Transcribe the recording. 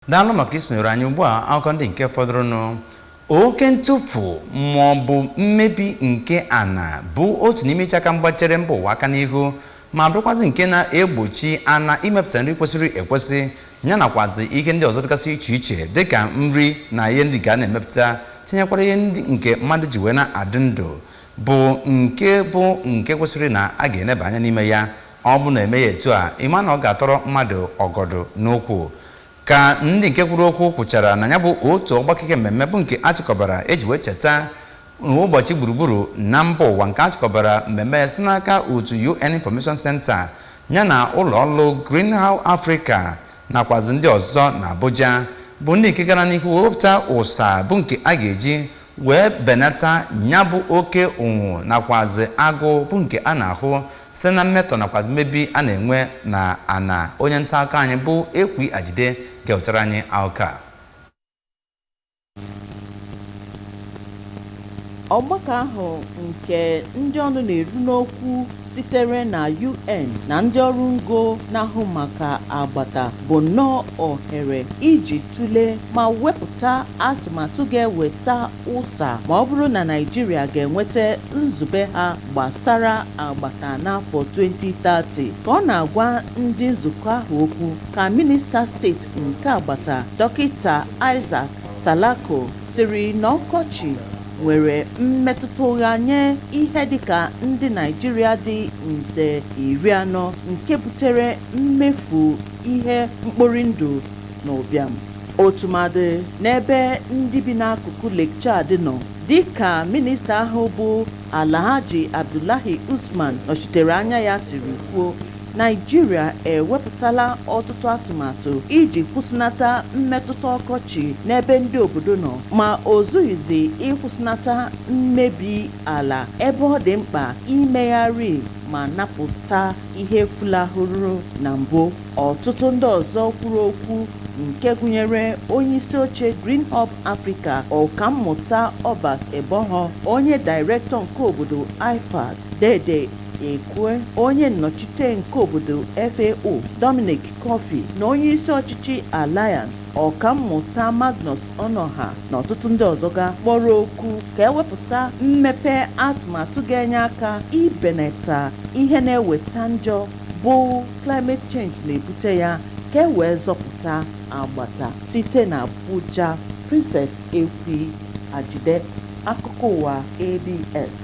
Daalụ maka isonyere anyị. Ugbu a, akụkọ ndị nke fọdụrụnụ. Oke ntụfu ma ọ bụ mmebi nke ana bụ otu n'ime iche aka mgba chere mba ụwa aka n'ihu, ma bụrụkwazị nke na-egbochi ana imepụta nri kwesịrị ekwesị, ya nakwazi ihe ndị ọzọ dịgasị iche iche dịka nri na ihe ndị nke a na-emepụta, tinyekwara ihe ndị nke mmadụ ji wee na-adị ndụ, bụ nke kwesịrị na a ga-eneba anya n'ime ya. Ọ bụ na eme ya etu a, ịma na ọ ga-atọrọ mmadụ ọgọdọ n'okwu. Ka ndị nke kwuru okwu kwuchara na ya bụ otu ọgbakọ mmemme bụ nke achịkọbara eji wee cheta ụbọchị gburugburu na mba ụwa, nke achịkọbara mmemme site n'aka otu UN Information Center ya na ụlọ ọrụ Green Hub Africa nakwazi ndị ọzọ na Abuja, bụ ndị nke gara n'ihu wepụta ụsa bụ nke a ga-eji wee benata ya bụ oke ụnwụ nakwazi agụụ bụ nke a na-ahụ site na mmetọ nakwazi mmebi a na-enwe na ana. Onye nta akụkọ anyị bụ Ekwi Ajide ga-ewetara anyị akụkọ a. Ọgbakọ ahụ nke ndị ọnụ na-eru n'okwu sitere na UN na ndị ọrụ ngo na-ahụ maka agbata bụ nnọọ ohere iji tụlee ma wepụta atụmatụ ga-eweta ụsa ma ọ bụrụ na Naịjirịa ga-enweta nzube ha gbasara agbata n'afọ 2030. Ka ọ na-agwa ndị nzukọ ahụ okwu, ka Minista steeti nke agbata, Dọkịta Isaac Salako, siri na ọkọchị nwere mmetụta ụgha nye ihe dịka ndị Naịjirịa dị nde 40, nke butere mmefu ihe mkpori ndụ na ụbịam, ọtụmadị n'ebe ndị bi n'akụkụ Lake Chad nọ. Dịka minista ahụ bụ Alhaji Abdullahi Usman nọchitere anya ya siri kwuo, Naịjirịa ewepụtala ọtụtụ atụmatụ iji kwụsịnata mmetụta ọkọchị n'ebe ndị obodo nọ, ma o zughịzi ịkwụsịnata mmebi ala, ebe ọ dị mkpa imegharị ma napụta ihe fulahụrụ na mbụ. Ọtụtụ ndị ọzọ kwuru okwu, nke gụnyere onyeisi oche Green Hub Africa, Ọkammụta Obas Eboho, onye dairektọ nke obodo IFAD, Dede Ekwe, onye nnọchite nke obodo FAO, Dominic Coffey, na onyeisi ọchịchị Alliance, Ọkammụta Magnus Onoha, na ọtụtụ ndị ọzọ ga kpọrọ okwu ka ewepụta mmepe atụmatụ ga-enye aka ibenata ihe na-eweta njọ bụ climate change na-ebute ya, ka e wee zọpụta agbata. Site na Abuja, Princess Ekwi Ajide, akụkọ ụwa ABS.